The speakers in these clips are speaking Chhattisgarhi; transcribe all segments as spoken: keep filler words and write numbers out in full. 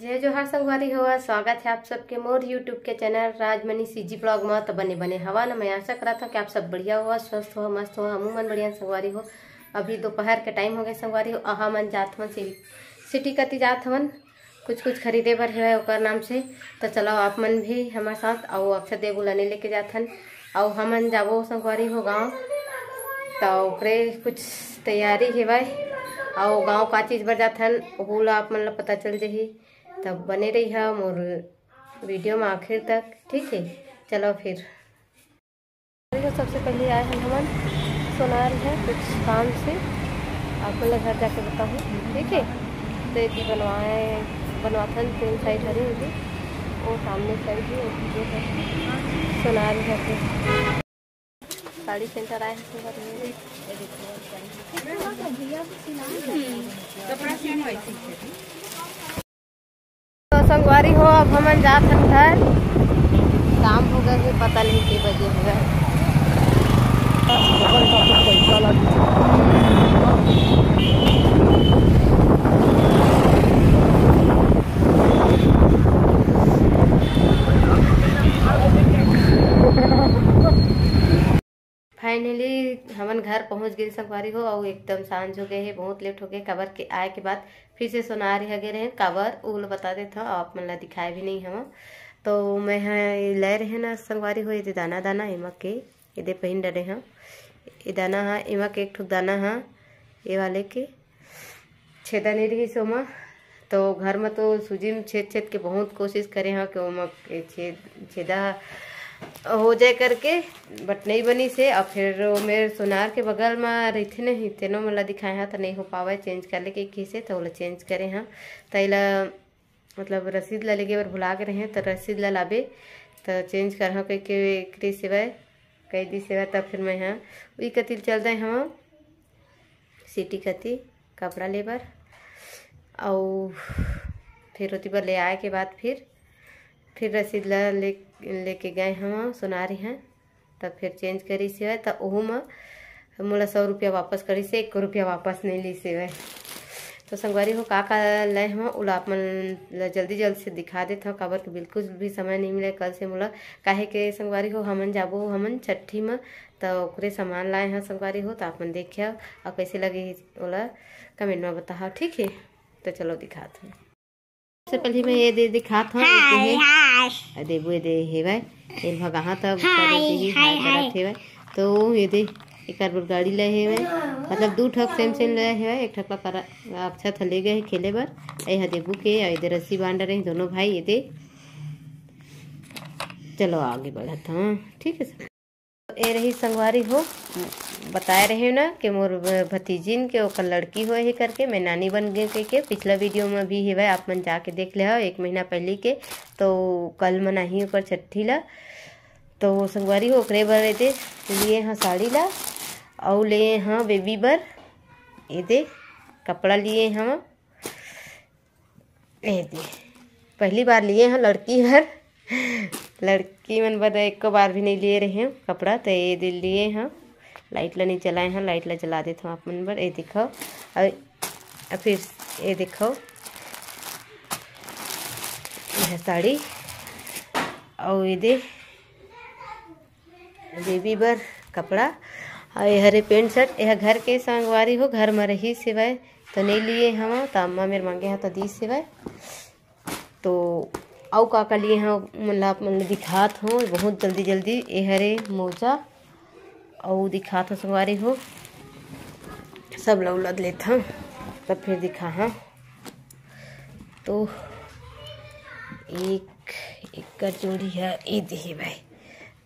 जय जोहार संगवारी हो, स्वागत है आप सबके मोर YouTube के चैनल राजमनी सीजी ब्लॉग में। तो बने बने हवा न, मैं आशा करत हूँ कि आप सब बढ़िया हो, स्वस्थ हो, मस्त हो। हमू मन बढ़िया संगवारी हो। अभी दोपहर के टाइम हो गए संगवारी हो, अहा मन जात हवन सिटी कति जात हवन, कुछ कुछ खरीदे बर है ओकर नाम से। तो चलो आप मन भी हमारे साथ, अउ अक्षत देव ला नहीं लेके जाथन, अउ हमन जाबो संगवारी हो गाँव। तो ओकरे कुछ तैयारी हेवय, अउ गाँव का चीज बर जाथन ओहू ला आप मन ला पता चल जही। तब बने रही मोर वीडियो में आखिर तक, ठीक है। चलो फिर, सबसे पहले आए हैं हमन सोनार है कुछ काम से, आप मन ला घर जाके बताहूँ, ठीक है। तो ये बनवाए बनवाथन तीन साइड हरी होगी, वो सामने साइड ही होगी, ये है सोनार है। साड़ी सेंटर आए हैं सुंदर, ये देखो। कपड़ा सेम वैसी है। तो संगवारी हो, अब हमन जात हन घर। शाम हो गए हे, पता नहीं के बजे हो गए। फाइनली हमन घर पहुंच गए संगवारी हो, अउ एकदम सांझ हो गए हे, बहुत लेट हो गए। काबर के आए के बाद फिर से सोनार यहाँ गए रहे, काबर उ ला बता देत हव, आप मन ला दिखाए भी नहीं हव। तो मैं ह ले रहे ना संगवारी हो, ये दे दाना दाना एमा के, ये दे पहिन डरे हव, ये दाना हा एमा के एक ठो दाना हा, ये वाले के छेदा नहीं रही सोमा। तो घर में तो सूजी में छेद छेद के बहुत कोशिश करे हाँ कि ओमा के छेद छेदा हो जाए करके, बट नहीं बनी से। अब फिर वो मेरे सोनार के बगल में रहिथे नहीं, तेनो मोला दिखाए हाँ तो नहीं हो पावे चेंज कर लेके किसे, तो ओला चेंज करे हाँ। तो एला मतलब रसीद ला लेके बर भुला के रहे, तो रसीद ला लाबे तो चेंज कर हाँ कह के एकरे सेवा कह दी सेवा। तब फिर मैं हाँ उही कतिल चल दे हाँ सिटी कति कपड़ा ले बर। अउ फिर ओती बर ले आए के बाद फिर फिर रसीद ला ले लेके गए हम सोनारी हैं। तब फिर चेंज करी से त ओहू म मोला सौ रुपया वापस करी से, एक रुपया वापस नहीं ली से। तो संगवारी हो का का लाए हम उला आप मन ला जल्दी जल्द से दिखा देत हव, काबर कि बिल्कुल भी समय नहीं मिले कल से मोला। काहे के संगवारी हो हमन जाबो हमन छट्ठी म, त ओकरे सामान लाए हव संगवारी हो, त आप मन देखिया अउ कैसे लगे ओला कमेंट में बताहा, ठीक है। तो चलो दिखात हूँ। सबसे पहले मैं ये दे दिखात हूँ, हाय, हाय। देबू ये दे हेवय, ये भगाहा तब हाय, हाय, हाय। तो ये दे एकर बर गाड़ी ले हेवय, मतलब दू ठक सेम सेम ले हेवय, एक ठक ला करा अच्छा था ले गए खेले बर। ए हा देबू के, ए दे रस्सी बांध रहे दोनों भाई, ये दे। चलो आगे बढ़त हूँ, ठीक है सर। ए रही संगवारी हो, बताए रहे ना कि मोर भतीजिन के ओकर लड़की होए हे करके, मैं नानी बन गए के, के पिछला वीडियो में भी हेवय, आप मन जाके देख ले हो एक महीना पहले के। तो कल मनाही ओकर छट्ठी ला। तो संगवारी हो ओकरे बर एदे लिए हाँ साड़ी ला, अउ लिए हाँ बेबी बर एदे कपड़ा लिए हाँ। ए दे, पहली बार लिए हैं लड़की बर। लड़की मन बर एको बार भी नहीं लिए रहे हैं कपड़ा, तो ये दे लिए हैं। लाइट ला नहीं चलाए हैं, लाइट ला जला देत हूँ आप मन बर। ये दिखाओ, और, और फिर ये दिखाओ, यह साड़ी, और ये दे बेबी बर कपड़ा, और ये हरे पैंट शर्ट। यह घर के संगवारी हो, घर में रही सेवाए तो नहीं लिए हम, तो अम्मा मेर मांगे हा तो दी सेवाए। तो अउ का का लिए हाँ मन ला आप मन ला दिखात हूँ बहुत जल्दी जल्दी। ए हरे मोजा अउ दिखात हूँ संगवारी हो, सब ला उलद लेत हूँ तब फिर दिखा हाँ। तो एक एक जोड़ी है ये दे भाई।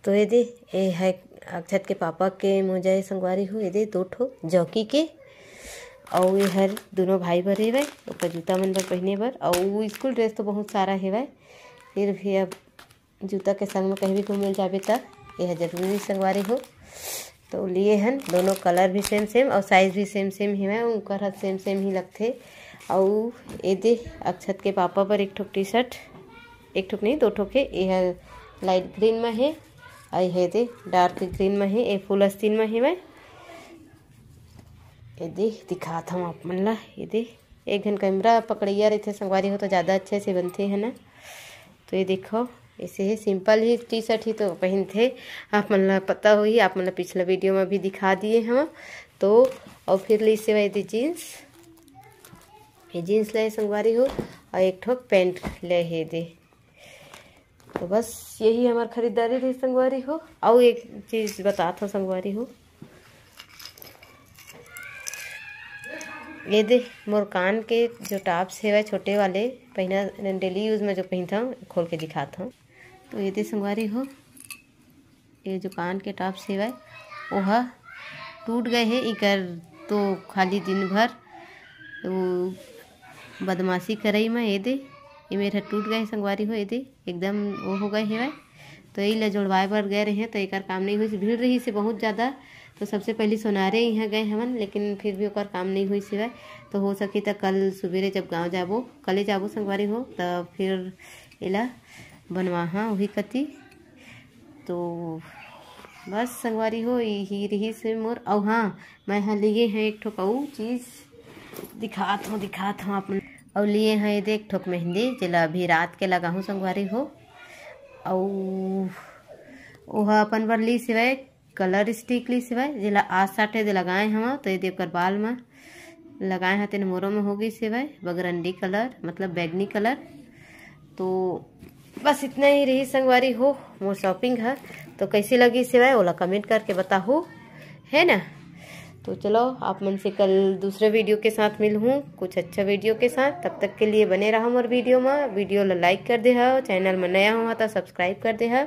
तो ये दे, ये है अक्षत के पापा के मोजा, ये संगवारी हो, ये दे दो ठो जौकी के, अउ ये हर दोनों भाई बर हेवय, ओकर जूता मन बर पहिने बर। अउ स्कूल ड्रेस तो बहुत सारा हेवय, फिर भी अब जूता के संग में कहीं भी घूमे जाबे त ये ह जरूरी संगवारी हो। तो लिए हन, दोनों कलर भी सेम सेम और साइज भी सेम सेम हेवय, उनकर ह सेम सेम ही लगथे। अउ ये दे अक्षत के पापा बर एक ठो टी शर्ट, एक ठो नहीं दो ठो के, ये ह लाइट ग्रीन में है, अउ ये दे डार्क ग्रीन में है, ये फुल आस्तीन में हेवय। ये दे दिखात हूँ आप मन ला, ये दे एक घन कैमरा पकड़इया रहिथे संगवारी हो, तो ज़्यादा अच्छे से बनथे, है ना। तो ये देखो, ऐसे ही सिंपल ही टी शर्ट ही तो पहिनथे। आप मन ला पता होही, आप मन ला पिछला वीडियो में भी दिखा दिए हम। तो और फिर लीस हेवय एदे जींस, ये जींस ले संगवारी हो, और एक ठोक पैंट ले हे दे। तो बस यही हमार खरीदारी रही संगवारी हो। अउ एक चीज बतात हूँ संगवारी हो, ये दे मोर कान के जो टॉप्स हेवय छोटे वाले, पहिना डेली यूज में जो पहिनथंव, खोल के दिखात हूँ। तो ये दे संगवारी हो, ये जो कान के टॉप्स हेवय, ओहा टूट गए हे। इकर तो खाली दिन भर वो बदमाशी करई में ये दे, ये मेर ह टूट गए हे संगवारी हो, ये दे एकदम वो हो गए हेवय। तो यही ला जोड़वाए बर गए रहे, तो एकर काम नहीं होइस, भीड़ रहिस हे बहुत ज़्यादा। तो सबसे पहले सोनारे यहाँ गए हवन, लेकिन फिर भी ओकर काम नहीं होइस हेवय। तो हो सके त कल सुबेरे जब गाँव जाबो, कले जाबो संगवारी हो, त फिर एला बनवाहा वही कती। तो बस संगवारी हो, यही रहिस हे मोर। अउ हाँ, मैं ह लिए हैं एक ठोक अउ चीज दिखात हूँ, दिखात हूँ आप मन। अउ लिए हैं ये दे एक ठोक मेहंदी, जेला अभी रात के लगाहूँ संगवारी हो। अउ ओहा अपन बर लीस हेवय, कलर स्टिक लीस हेवय, जेला आज साटे दे लगाए हवं। तो ये दे ओकर बाल म लगाए ह, तेन मोरो में हो गई हेवय बगरंडी कलर, मतलब बैगनी कलर। तो बस इतना ही रही संगवारी हो मोर शॉपिंग ह। तो कैसे लगी हेवय, ओला कमेंट करके बताहू, है ना। तो चलो, आप मन से कल दूसरे वीडियो के साथ मिलहूँ, कुछ अच्छा वीडियो के साथ। तब तक के लिए बने रहो मोर वीडियो में। वीडियो ला लाइक कर दे हो, चैनल में नया हो तो सब्सक्राइब कर दे हो।